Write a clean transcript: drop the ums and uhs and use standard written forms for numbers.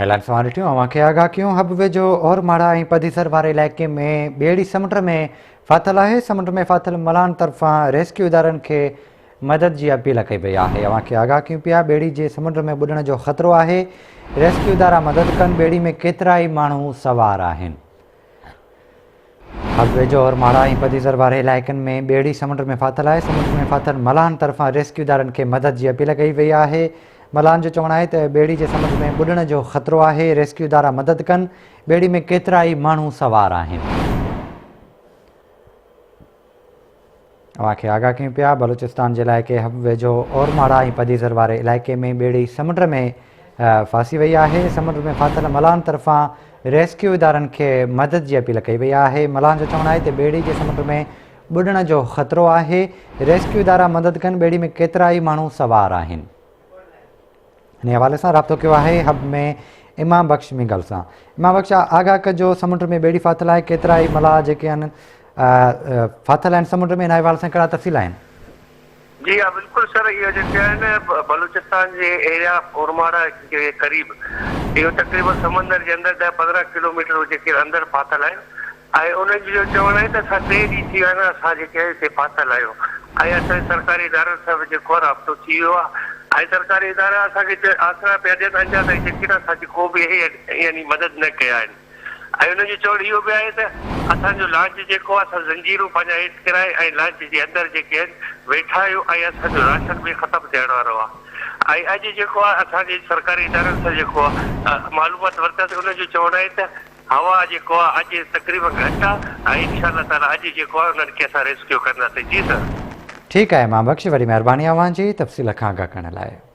Headlines اوهان ڏٺيون، اوهان کي آگاهه ڪيون، حب ويجهو اورماڙا ۽ پديسر واري علائقي ۾ ٻيڙي سمنڊ ۾ ڦاٿل آهي، سمنڊ ۾ ڦاٿل ملاحن طرفان ريسڪيو ادارن کي مدد جي اپيل ڪئي وئي آهي، اوهان کي آگاهه ڪيون پيا، ٻيڙي جي سمنڊ ۾ ٻڏڻ جو خطرو آهي، ريسڪيو ادارا مدد ڪن، ٻيڙي ۾ ڪيترائي ماڻهو سوار آهن. حب ويجهو اورماڙا ۽ پديزر واري علائقن ۾ ٻيڙي سمنڊ ۾ ڦاٿل آهي، سمنڊ ۾ ڦاٿل ملاحن طرفان ريسڪيو ادارن کي مدد جي اپيل ڪئي وئي آهي، ملاحن جو چوڻ آهي ته ٻيڙي جي سمنڊ ۾ ٻڏڻ جو خطرو آهي، ريسڪيو ادارا مدد ڪن، ٻيڙي ۾ ڪيترائي ماڻهو سوار آهن. اوهان کي آگاهه ڪيون پيا، بلوچستان جي علائقي حب ويجهو اورماڙا ۽ پديزر واري علائقي ۾ ٻيڙي سمنڊ ۾ ڦاسي وئي آهي، سمنڊ ۾ ڦاٿل ملاحن طرفان ريسڪيو ادارن کي مدد جي اپيل ڪئي وئي آهي، ملاحن جو چوڻ آهي ته ٻيڙي جي سمنڊ ۾ ٻڏڻ جو خطرو آهي، ريسڪيو ادارا مدد ڪن، ٻيڙي ۾ ڪيترائي ماڻهو سوار آهن. انهي حوالي سان رابطو ڪيو آهي حب ۾ امام بخش مينگل سان. امام بخش آگاهه ڪجو سمنڊ ۾ ٻيڙي ڦاٿل آهي ڪيترائي ملاح جيڪي آهن ڦاٿل آهن سمنڊ ۾ ان حوالي سان ڪهڙا تفصيل آهن؟ جي ها بلڪل سر اهو جيڪي آهن بلوچستان جي ايريا اورماڙا جي قريب اهو تقريبن سمندر جي اندر ڏهه 15 ڪلوميٽر جيڪي اندر ڦاٿل آهن ۽ انهن جو چوڻ آهي ته اسان ٽي ڏينهن ٿي ويا آهن اسان جيڪي آهي هتي ڦاٿل آهيون ۽ اسان جي سرڪاري ادارن سان به جيڪو آهي رابطو ٿي ويو آهي ۽ سرڪاري ادارا اسان کي آسرا پيا ڏين اڃا تائين جيڪي نه اسان جي ڪو به يعني مدد نه ڪيا آهن ۽ انهن جو چوڻ اهو به آهي ته اسان جو لانچ جيڪو آهي اسان زنجيرون پنهنجا هيٺ ڪرائي ۽ لانچ جي اندر جيڪي آهن ويٺا آهيون ۽ اسان جو راشن به ختم ٿيڻ وارو آهي ۽ اڄ جيڪو آهي اسان جي سرڪاري ادارن سان جيڪو آهي معلومات ورتاسين انهن جو چوڻ آهي ته هوا جيڪو آ اڄ تقريبن گهٽ آ ۽ انشاء الله تعالي اڄ جيڪو آ انهن کي اسان ريسڪيو ڪنداسين جي سر. ٺيڪ آهي امام بخش وڏي مهرباني اوهان جي تفصيل کان آگاهه ڪرڻ لاء.